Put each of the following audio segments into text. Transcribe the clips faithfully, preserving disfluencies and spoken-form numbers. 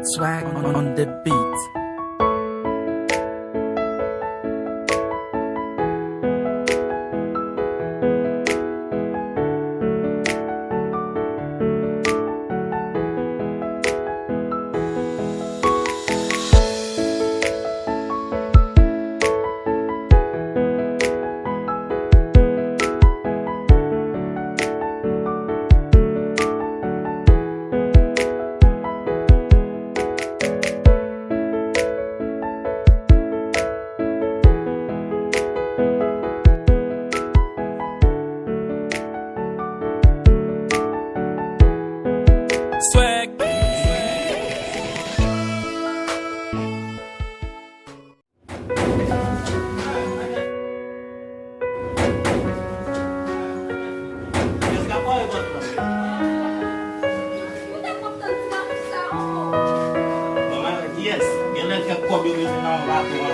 Swag on, on the beat. Swag. Yes, genlè kèk kòb yo rete nan bato a.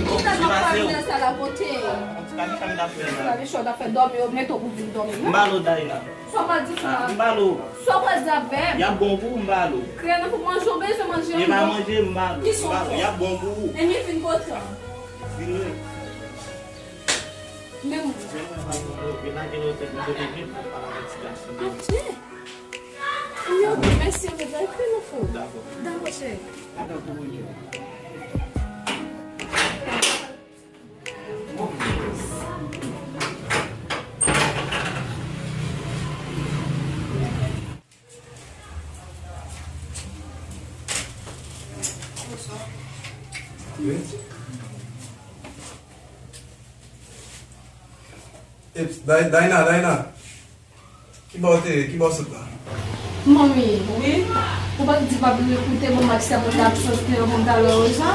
Ou fè nan pwal sa la pote. Ti kami sa m t ap fè la. Ti kami sa w t ap fè dòmi, yo mete w pou vin dòmi, non? M ba l o Dayna. Sa w pral di fè la? M ba l o. Sa w pral di avè m? Y ap bon pou ou, m ba l o. Kreye nan fou manje, w bezwen manje andan. E pa manje, m ba l o. M ba l o. Y ap bon pou ou. Enmi fin kontan. Vin wi. Men mwen. Vin la, gen lòt kote vin pou pale avèk ti gason. Adje. Wi, ok, mèsi, ok, bay kreye nan fou. Dakò. Dakò, cheri. Dakò, bonjou. Eps, Day-, Dayna, Dayna. Ki bò w te ye? Ki bò w sot la? Manmi, wi? Ou pa t di w p ap vin koute mwen, Max, ap mande absans li an pou m t al wè Rosa?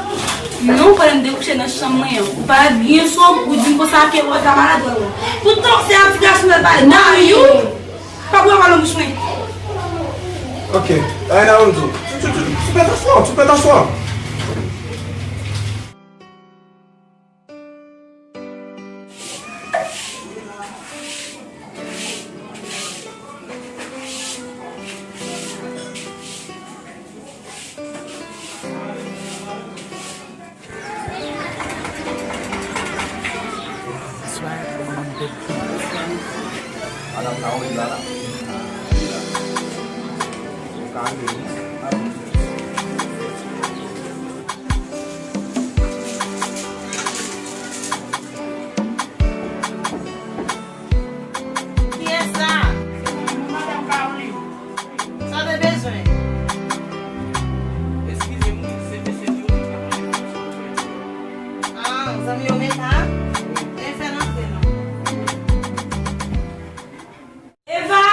Non, pandan m te kouche nan chanm mwen an. Ou parèt byen sòm, ou di m konsa ke Rosa malad, wè, wè. Tout tan se a ti gason nan pale. Manmi, pa pran mal nan bouch mwen. Ok, Dayna, ban m di w. Tu, tu, tu, tu pèt aswè, tu pèt aswè. Swag on the beat. Madanm sa, ou menm la, la. Ou ka rive, wi. Kiyès sa? Madanm Caroline. Sa w te bezwen? Eskize m, wi, se mesye Véronique k ap mande pou sou. Ah, zanmi yo Meta? Wi. E fè l antre non. Eva?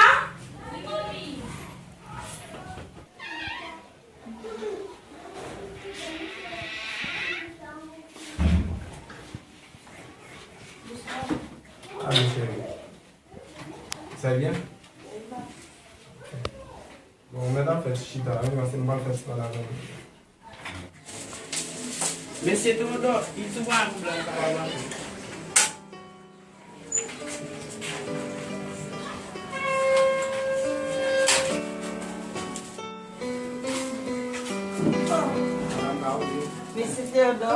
Alo, cheri. Sa byen? Bon, ou mèt ap fè ti chita, wi, paske m pral fè ti pale avè w. Mesye Teodò, itil w a blan sa pa manje. Mesye Teodò,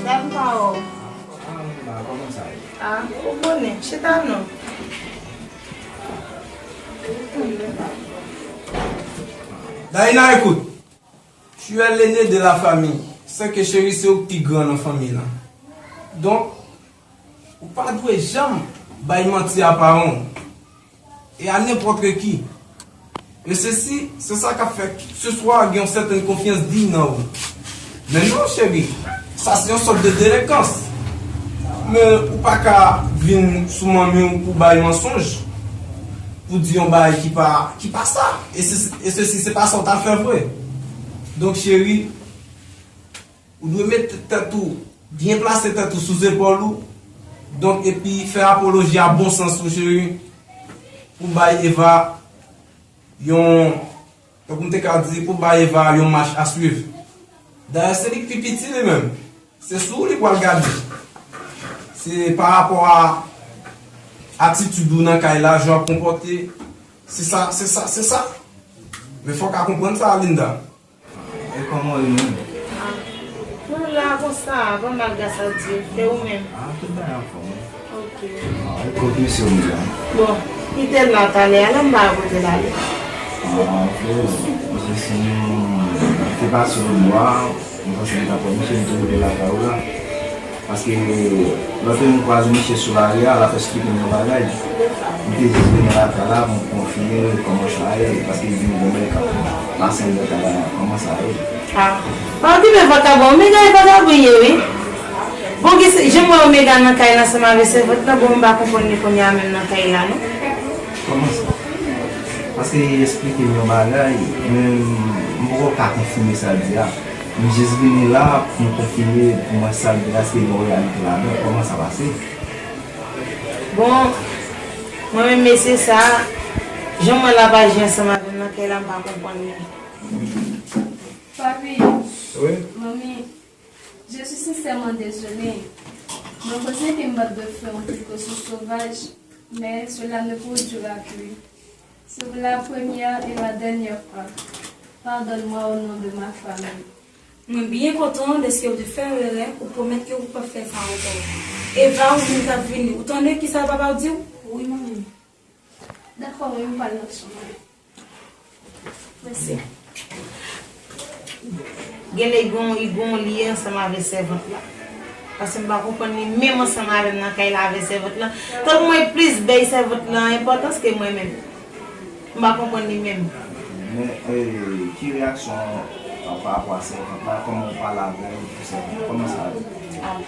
dat m pa wè w. Ah, ou konnen, chita non. Dayna, écoute. Tu es l'aîné de la famille. Sè ke cheri, se ou k pi gran nan fanmi lan. Donk, ou pa dwe janm bay manti a paran w. E a nenpòt ki. E sesi, se sa k ap fè ke se swa gen yon sètèn konfyans diy nan ou. Men non, cheri, sa se yon sòt de delenkans. Men ou pa ka vin sou manmi w pou bay mansonj, pou di yon bagay ki pa, ki pa sa. E se, e sesi, se pa sa w ta fè vre. Donk, cheri, ou dwe mete tèt ou, byen plase tèt ou sou zepòl ou. Donk, epi fè apoloji a bon sans ou, cheri, pou bay Eva yon, tankou m te ka di, pou bay Eva yon mach a swiv. Dayè, se li k pi piti li menm. Se sou ou li pral gade. Se pa rapò a atitid ou nan kay la, jan w ap konpòte, Se sa, se sa, se sa. Men fò w ka konprann sa, Linda. E kòman w ye menm? Mwen la konsa, pa mal gras a Dye. E ou menm? Ah, tout bagay anfòm, wi. Ok. Ah, e kot mesye w menm la? Bon, kite l la talè a, lè m pa kote l ale. Ah, frè, mesye, se yon, se pa sou lwa, mwen panse li ta pran misye, m te rive lakay ou la. Paske lòt lè m kwaze misye sou lari a, l ap esplike m yon bagay. M te jis vini lakay la pou m konfime kòman sa ye, paske li di m gen bèl k ap pase anndan lakay la, kòman sa ye. Ah. Pa okipe vakabon, Omega e vakabon ye wi. Bon, ki se, jan m wè Omega nan kay la ansanm avè sèvant lan, bon, m pa konprann li kounye a menm nan kay la, non. Kòman sa? Paske li esplike m yon bagay, men m poko ka konfime sa l di a. M jis vini la pou m konfime pou m wè sa l di a, èske gen yon reyalite ladan, kòman sa pase? Bon, mwen menm mesye sa, jan m wè l ap aji ansanm avè m nan kay la, m pa konprann li. Papi, wi? Manmi, je suis sincèrement désolée. Mwen konnen ke m pa t dwe fè yon tèl kòsyon sovaj, mais cela ne produira plus. C'est pour la première et la dernière fois. Pardonne-moi au nom de ma famille. Mwen byen kontan dèske w te fè erè pou pwomèt ke ou p ap fè sa ankò. Eva, ou menm k ap vini, ou tande kisa papa w di w? Wi, manmi. Dakò, wi, m pral nan chanm mwen. Mèsi. Genlè li gon, li gon lye ansanm avè sèvant la. Paske m pa konprann li menm ansanm avè m nan kay la avè sèvant lan. Tankou mwen plis bay sèvant lan enpòtans ke mwen menm. M pa konprann li menm. Men, eh, ki reyaksyon w pa rapò a sèvant la? Kòman w pale avè l pou sèvant? Kòman sa ye? Ah.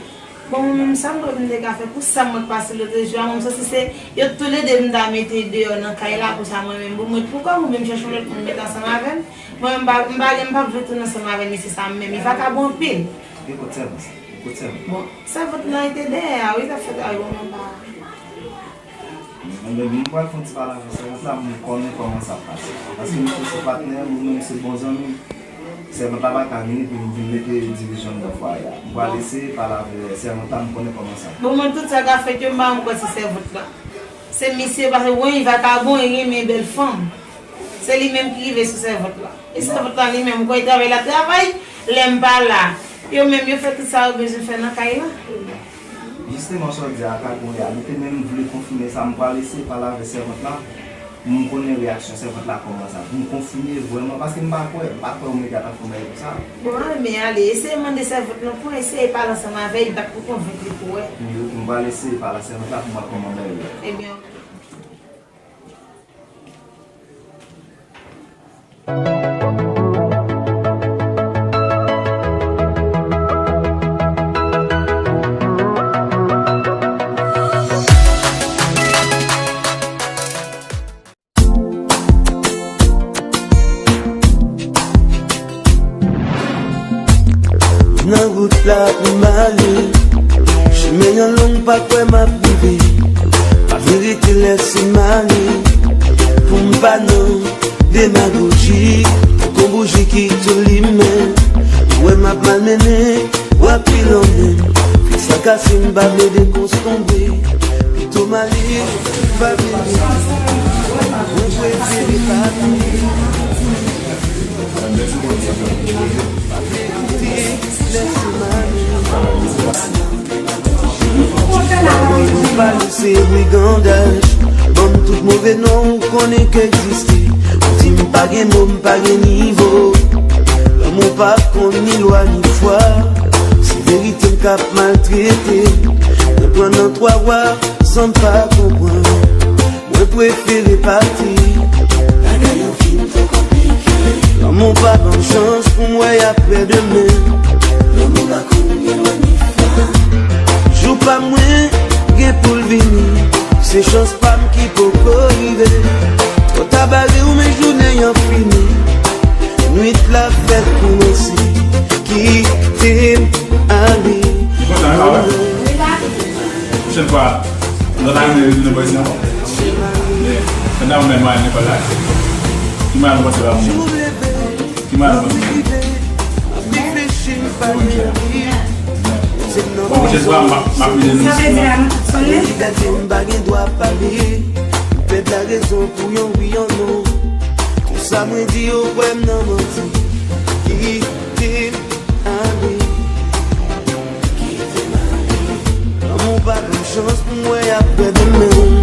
Bon, mwen menm, sa m kwè m te ka fè pou sa mwen pase lòt jou a, mwen m santi se yo toulede m ta mete deyò nan kay la, konsa mwen menm, bon, mwen pou kò m, oubyen m chèche yon lòt moun mete ansanm avè m. Mwen menm, m pa, m pa gen, m p ap vle tounen ansanm avè misye sa menm, li vakabon anpil. E kot sèvant sa? E kot sèvant la? Bon, sèvant lan rete dèyè a, wi, l ap fè travay, bon, mwen pa. Mwen menm, mwen pral fè yon ti pale avè sèvant la pou m konnen kòman sa ap pase. Paske misye se patnè m, ou menm se bon zanmi m. Sèvant la pa ka vini pou l vin mete divizyon anndan fwaye a. M pral eseye pale avè sèvant la, m konnen kòman sa. Bon, mwen, tout sa k ap fèt yo, m pa janm kwè se sèvant la. Se misye, paske, wi, li vakabon, li renmen bèl fanm. Se li menm ki rive sou sèvant la. E sèvant la li menm, ou kwè li travay, l ap travay lè m pa la. Yo menm, yo fè tout sa yo bezwen fè nan kay la. Jisteman, sa w di a ka gon reyalite, men m vle konfime sa, m pral eseye pale avè sèvant la, pou m konnen reyaksyon sèvant la kòman sa, pou m konfime vrèman, paske m pa kwè, m pa kwè Omega t ap fè yon bagay konsa. Bon, ale, men ale, eseye mande sèvant lan pou eseye pale ansanm avè l, li pa t pou konvenk li pou wè. M, m pral eseye pale a sèvant la pou m wè kòman bagay yo ye. Ebyen, oke. Nan wout la pou m ale, chimen an long, pa kwè m ap rive. Pa vle rete lèse m ale, pou m pa nan demagoji. Poko bouji ki tou limen, ou wè m ap malmennen, w ap pi lonmen. Fik sa kase, m pa vle dekonstonbre. Pito m ale, m pa vle rete. Mwen prefere pati. Ou pale se brigandaj, ban m tout move non, ou konnen k egziste. Ou di m pa gen mo, m pa gen nivo. Lanmou pa konn ni lwa ni fwa. Se verite m k ap maltrete. Mwen pran nan twa wa san m pa konprann. Mwen prefere pati. Bagay yo fin twò konplike. Lanmou pa ban m chans pou m wè y aprè demen. Lanmou pa konn ni lwa ni fwa. Jou pa mwen gen pou l vini. Se chans pa m ki poko rive. Twò ta bare w, men jounen an fini. Nwit la fèk koumanse. Kite m ale. Li kontan, wi, pa vre? Pwochèn fwa, lòt ane, nou retounen bò isi ankò. Men, pandan ou menm, mwen, nenpòt la. Ki mwen, nou panse la, mwen? Ki mwen, nou panse? Bon, pwochèn fwa, m ap, m ap mete nou. Sa vle di la, nou t ap sonnen? Pèdi m pa gen dwa pale. Pèd la rezon pou yon wi, yon Sa mwen di yo kwè m nan manti. Kite m ale. Kite m ale. Lanmou pa ban m chans pou m wè y ap pèdi men.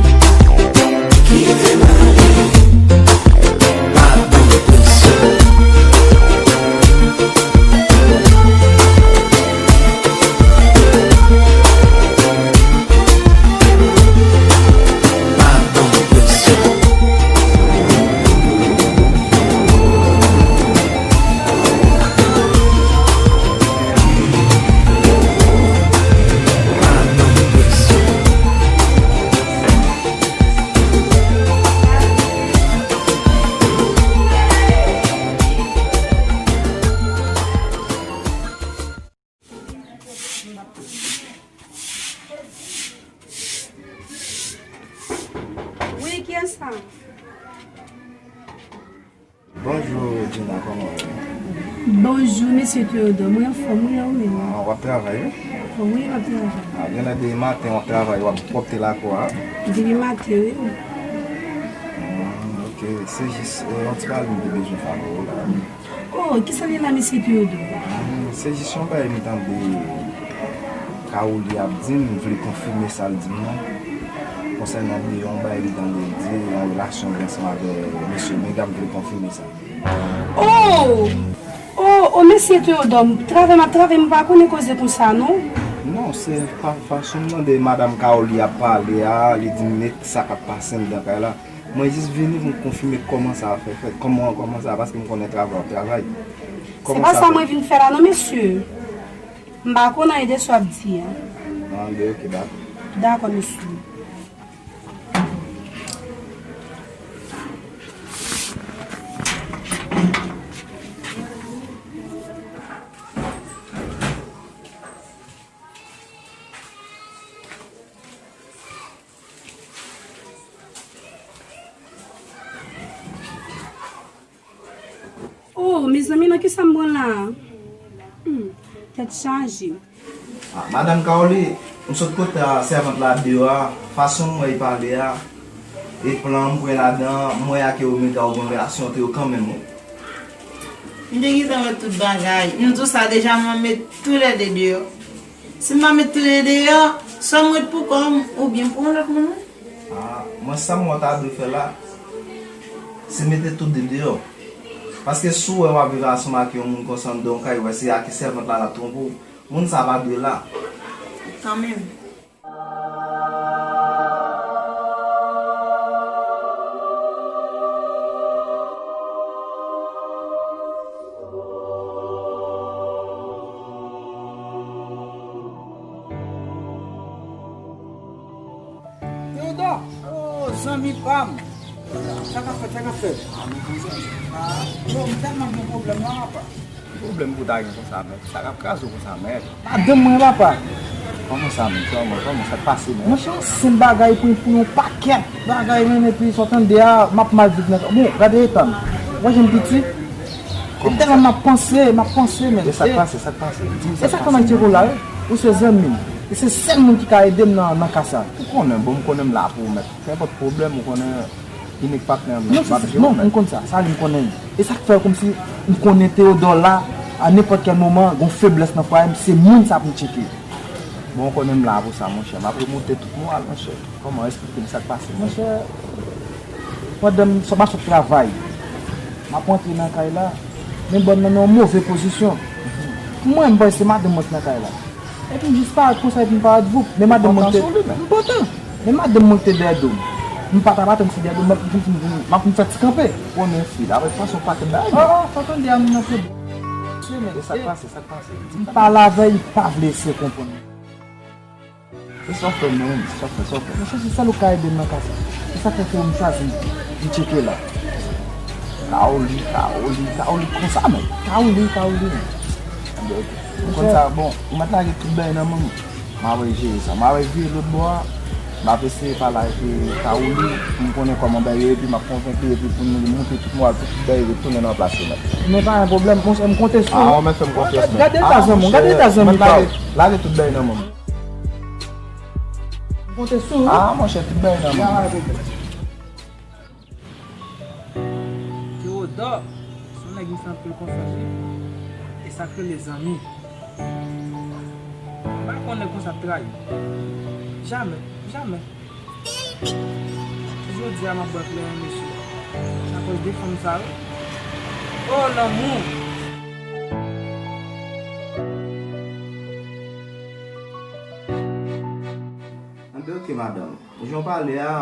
Kite m ale. Pa ban m presyon. Pa ban m presyon. Wi, kiyès sa? Bonjou, Djina, kòman w ye? Bonjou, mesye Theodore. Mwen anfòm, wi, e ou menm? Ah, w ap travay, wi? Wi, m ap travay. Ah, genlè de maten w ap travay, w ap pwòpte lakò a? Depi maten, wi. Hmm, ok. Se jis, eh, yon ti bagay m te bezwen fè avè w la. Oh, kisa li la, mesye Theodore? Hmm, se jis yon bagay m tande Kaoli ap di m, m vle konfime sa l di m nan. Konsènan de yon bagay m tande l di, yon relasyon l gen ansanm avè mesye Mega, m vle konfime sa. Oh! Oh, oh, mesye Theodore, travay m ap travay, m pa konnen koze konsa, non. Non, se pa fason m tande madanm Kaoli ap pale a, li di m met sa k ap pase anndan kay la. Mwen jis vini pou m konfime kòman sa ap fè fèt, kòman, kòman sa, paske m konnen travay w ap travay. Se pa sa mwen vin fè la non, mesye. M pa konn anyen de sa w ap di a. Ah, ben, ok, dakò. Dakò, mesye. Oh, mezanmi, nan kisa m pran la? Hmm, tèt chaje. Ah, madanm Kaoli, m sot kote a, sèvant la deyò a, fason m wè l pale a, e plan m pran ladan, m wè ak Omega ou gen relasyon ant yo kanmenm, wi. M te gentan wè tout bagay. M di w sa deja, m ap met toulède deyò. Si m pa met toulède deyò, swa m ret pou kò m, oubyen pou yon lòt moun, wi. Ah, mwen sa m wè w ta dwe fè la, se mete tout de deyò. Paske si w wè w ap viv ansanm ak yon moun konsa anndan yon kay, ou wè se ak sèvant la l ap twonpe w, moun sa pa dwe la. Kanmenm. Theodore! Oh, zanmi pa m! Sa k ap fèt, sa k ap fèt? Ah, nou bon zanmi. Ah, yo, m tèlman gen pwoblèm la, papa. Ki pwoblèm pou w ta gen konsa, mèt? Sa k ap kraze w konsa, mèt? Madanm mwen, papa. Kòman sa, mèt? Kòman, kòman sa k pase, mèt? Monchè, yon senp bagay pran pou yon pakèt bagay, menm, epi sa w tande a, m ap mal viv nan kay. Bon, gade eta m. Ou wè jan m piti? Kòman sa? Tèlman m ap panse, m ap panse, mèt. E sa k pase, sa k pase? Di m sa k pase. E sa k fè m al tcheke w la, wi. Ou se zanmi m. E se sèl moun ki ka ede m nan, nan ka sa. Ou konnen, bon, m konnen m la pou ou, mèt. Nenpòt pwoblèm, ou konnen, inik patnè m, non, m ap jere w, mèt. Non, m konn sa. Sa, m konnen. E sa k fè kòmsi m konnen Theodore la, a nenpòt kèl moman, gon feblès nan fwaye m, se moun sa pou m tcheke. Bon, ou konnen m la pou sa, monchè. M ap remonte tout moral, monchè. Kòman, eksplike m sa k pase, monchè? Pandan m sot, m ap sot travay, m ap rantre nan kay la, men bòn nan nan yon move pozisyon. Mwen, m panse se madanm mwen ki nan kay la. Epi m jis parèt konsa, epi m parèt voup. Men madanm mwen te, m pantan. Men madanm mwen te dèyè do m. M pa t ap atann se dèyè do m, m ap vin, vin, vin, m ap vin fè ti kanpe. Konnen fi la, avèk fason pakèt bagay. Oh, oh, sa tande a, m nan pwoblèm. E sa k pase, sa k pase? M pale avè l, li pa vle eseye konprann. Se sa w fè menm, se sa w fè, se sa w fè. Monchè, se sèl ou ka ede m nan ka sa. Se sa k fè m chwazi vin tcheke la. Kaoli, Kaoli, Kaoli, konsa menm. Kaoli, Kaoli. Anben, ok. M konn sa, bon, ou mèt lage tout bagay nan men m. M ap jere sa. M ap vire lòt bò a. M ap eseye pale ak, eh, Kaoli pou m konnen kòman bagay yo ye, epi m ap konvenk li, epi pou nou monte tout moral, pou tout bagay retounen nan plas yo nèt. Men pa gen pwoblèm, monchè, m konte sou ou. Ah, ou mèt fè m konfyans, menm. Gade eta zanmi w, gade eta zanmi pa w. Lage tout bagay nan men m. M konte sou ou. Ah, monchè, tout bagay nan men m. Pa gen pwoblèm. Claude, Dò, se yon nèg m fè anpil konfyans, wi. E sa k rele zanmi. M pa konn nèg konsa ap trayi. Jamè, jamè. Jodi a m ap bwè kleren, mesye. Akoz de fanm sa yo. Oh, lanmou! Anben, oke, madanm. Jan w pale a,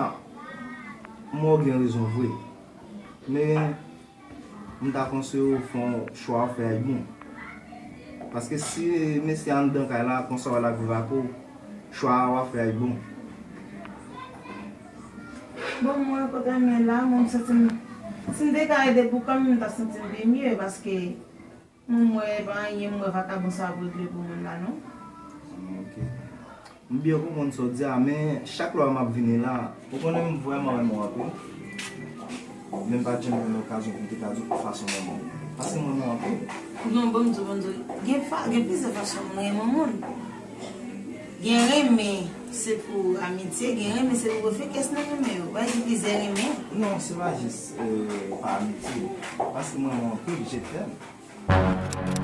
m wè w gen rezon vre. Men, m ta konseye w fè yon chwa w fè a k bon. Paske si mesye anndan kay la, konsa w al ap viv ak ou, chwa a w ap fè a k bon. Bon, mwen, kote m ye la, mwen, m santi m, si m te ka ede pou kò m, m ta santi m pi mye, paske mwen, m wè, e pa anyen, m wè vakabon sa ap regle pou mwen la, non. Ok. M byen konprann sa w di a, men chak lwa m ap vini la, ou konnen m vrèman renmen w anpil. Men m pa t janm gen lokazyon pou m te ka di w fason m renmen w. Paske m renmen w anpil. Non, bon, m di w, bon, m di w, gen fa, gen plizyè fason moun renmen moun. Gen renmen, se pou amitye, gen renmen, se pou refè. Kiyès nan renmen yo? Bagay gen plizyè renmen. Non, se pa jis, euh, pa amitye. Paske m renmen w anpil, je t'aime.